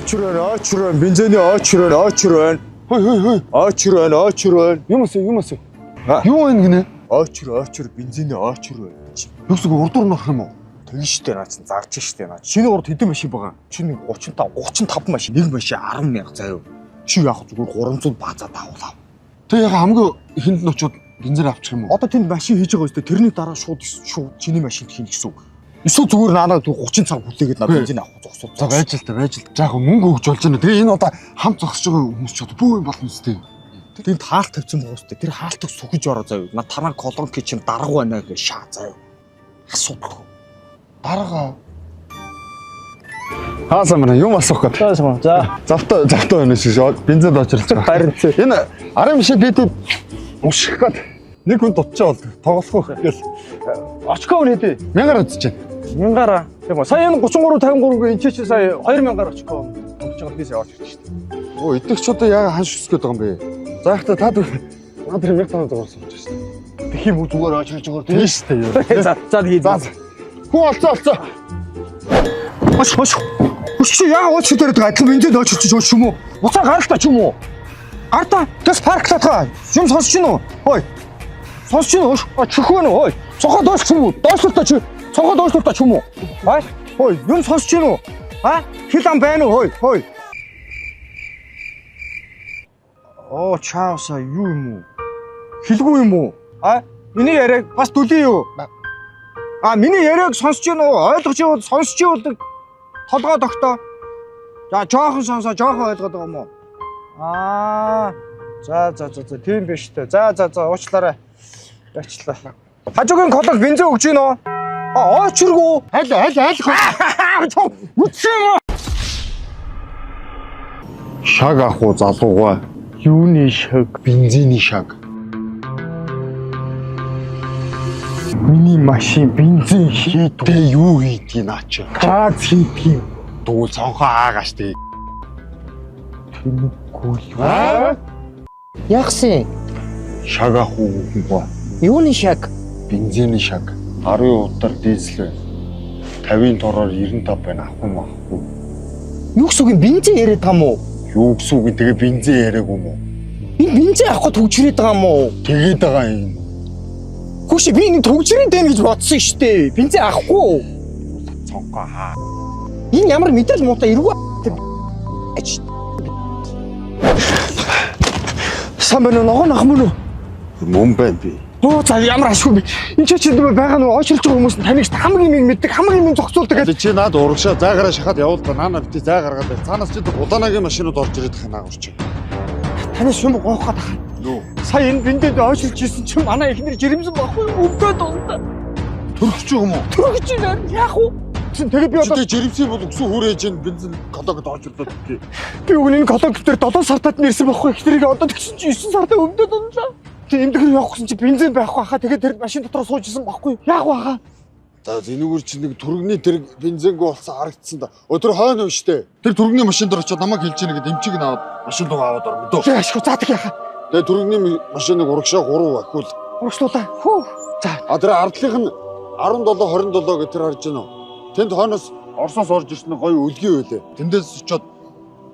Очрон, очрон, бензиний очрон, очрон. Хой хой хой. Очрон, очрон. Юм ус юм ус. А. Юу вэ гинэ? Очр, очр, бензиний очрон. Юу гэсэн үг урдуур нь орох юм уу? Тэгэн штэ наа чин зарж штэ наа. Чиний урд хэдэн машин байгаа? Чи нэг 35, 35 машин, нэг машин 10 мянга заяа. Чи яах вэ? Зүгээр 300 баазаа дагуулав. Тэг яг хамгийн ихэнд нь очиод бензин авчих юм уу? Одоо тэнд машин хийж байгаа үстэй. Тэрний дараа шууд шууд чиний машинд хийнэ гэсэн үг. Эсвэл зүгээр наанаа 30 цаг хүлээгээд наа бензин авах зогсоо. За байж л та байж л. За яг мөнгө өгч болж байна. Тэгээ энэ одоо хамт зогсож байгаа хүмүүс ч одоо бүү юм болно үстэй. Тэнд хаалт тавьсан байгаа үстэй. Тэр хаалтыг сүхэж ороо заяа. На танаа колонки чинь дарга байна гэж шаа заяа. Асуудалгүй. Дарга. Хаасан мана юм асуух гээд. За за. Завтай завтай байна шүү. Бензинд очрлж байгаа. Барин. Энэ арын мишээ бидэд уших гээд нэг хүн дутчаа бол тоглох уу гэл Очко үнэ хэдий? мянгаар үзэж байна. Мянгаараа. Тийм үү. Сая энэ 33 53 гээ энэ чи сая 2000-аар очко. Өгч байгаа би сая орж ирж шүү дээ. Өө итгэвч одоо яага ханш өсөх гээд байгаа юм бэ? За яхта та түр наад тэр 1500 сууж шүү дээ. Тэгэх юм уу зүгээр очирж байгаа Тийм шүү дээ. За за тэгээ. За за. Хүн олцоо олцоо. Ош ош. Ош чи яага ууч дээр байгаа адилхан бензинд очирч ош юм уу? Буцаа гаралта ч юм уу? Гарта. Тэс парклаад юм сонсч гин үү? Хой. Сонсч гин үү? А чихвэн үү? Хой. Цонхоо доош ч юм уу? Доошлолтой чи. Цонхоо доошлолтой ч юм уу? А? Хой, юм сонсч гин үү? А? Хил ам байна уу? Хой, хой. Оо, чаавса юу юм уу? Хилгүй юм уу? А? Миний яриаг бас дүлий юу? А миний яриаг сонсч гин үү? Ойлгож ивэл сонсч ивэл толгой тогтоо. За жоохон сонсоо, жоохон ойлгоод байгаа юм уу? Аа. За за за за тийм биш үү. За за за уучлаарай. Яачлаа. Хажуугийн колог бензин өгч гин үү? А очиргүү. Аль аль аль. Үтсэн юм уу? Шаг ах уу залуугаа. Юуны шаг? Бензиний шаг. Миний машин бензин хийд. Тэ юу хийдгийг наа чи. Газ хийдэг юм. Дүүл цонхоо аагаш тэг. Тэнэггүй юу? Аа? Ягсын Шаг ах уу гоо. юуны шаг? Бензиний шаг. 10 удаар дизель байна. 50-ын тороор 95 байна. Авах юм авахгүй. Юу гэсэн үг юм бензин яриад байгаа юм уу? Юу гэсэн үг юм тэгээ бензин яриаг юм уу? Энэ бензин авах гэж төгжрээд байгаа юм уу? Тэгээд байгаа юм. Хүүш би энэ төгжрээд байна гэж бодсон шүү дээ. Бензин авахгүй. Цонхоо аа. Энэ ямар мэдрэл муутай эргүү тэр ач. Сан байна уу? Ногоон ах мөн үү? Мөн байна би. Оо за ямар ашгүй бэ? Энд чи чинь байгаа нөө очирч байгаа хүмүүс нь таныг ч хамгийн юм мэддэг, хамгийн юм зохицуулдаг Тэгээ чи наад урагшаа зай гараа шахаад явуул та наана бити зай гаргаад бай. Цаанаас чи уданагийн машинууд орж ирээд их наагур чи. Танаас юм гоох гээд байгаа. Юу? Сая энэ бензинд очирч ирсэн чинь манай эхнэр жирэмсэн байхгүй юу? Өвдөд унтаа. Төрөх чи юм уу? Төрөж байна. Яах вэ? Чин тэгээ би Чи одоо тэгээ жирэмсэн бол өксөн хүрээж энэ бензин кологод орж ирлээ тий. би үгүй энэ колог дээр 7 сартад нэрсэн байхгүй эхнэрийг одоо тэгсэн чи 9 сартаа өвдөд унлаа. Тэг эмдэхэр явах гэсэн чи бензин байхгүй хаа. Тэгээ тэр машин дотор сууж исэн байхгүй юу? Яах вэ хаа? За энэгээр чи нэг түргний тэр бензингүй болсон харагдсан да. Өдөр хойно биш үү? Тэр түргний машин дээр очиод намайг хэлж ийнэ гэд эмчиг нь аваад машин руу аваад орно дөө. Тэг ашгүй за тэг яхаа. Тэгээ түргний машиныг урагшаа 3 ахиул. Урагшлуулаа. Хүү. За А тэр ардлынх нь 17 27 гэх тэр харж байна уу? Тэнд хойноос Оросоос орж ирсэн нэг гоё өлгий байлээ. Тэндээс очиод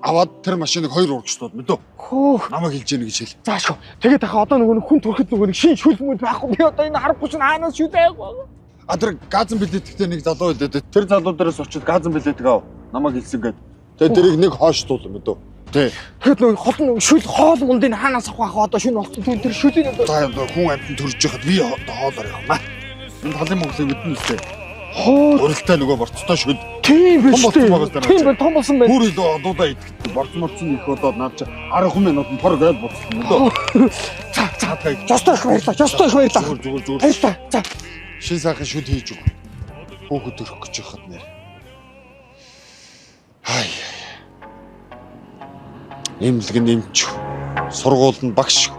аваад тэр машиныг хоёр урагшлууд мэдөө. хүү. Намайг хэлж ийнэ гэж хэл. За ашгүй. Тэгээ тахаа одоо нөгөө нэг хүн төрөхөд нөгөө нэг шин шүл мүл байхгүй. Би одоо энэ харахгүй чинь хаанаас шүл айгүй. А тэр газан билеттэй нэг залуу байлээ дээ. Тэр залуу дээрээс очиод газан билетийг ав. Намайг хэлсэн гээд. Тэгээ тэрийг нэг хойштуул мэдөө. Тэ. Тэгэхэд нөгөө хол нь шүл хоол мундыг хаанаас авах вэ? Одоо шүн болсон түн тэр шүлийг одоо За хүн амьтан төрж яхад би одоо хоолоор явна. Энэ талын Монголыг мэднэ үстэй. хоол Уралтай нөгөө борцтой шүл. тийм биш Том болсон байгаа үү? даа. Тийм байна, том болсон байна. Бүр илүү одуудаа итгэдэг. Борц морцсон их болоод наад чи 10 минутанд тор гээл буцсан мэдөө. За за. Цаатаа Жостой их баярлаа. Жостой их баярлаа. зүгээр зүгээр зүгээр. Баярлаа. За. Шин сайхан шүл хийж өг. Хүүхэд төрөх гэж яхад нэр. Хай. Имлэг нь эмч. Сургууль нь багш.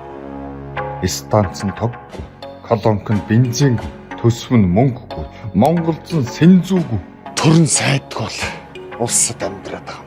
Станц нь тоггүй, колонк нь бензингүй, төсөв нь мөнгөгүй, Монголзон сэнзүүгүй. Төрн сайдгүй бол улсад амьдраад байгаа.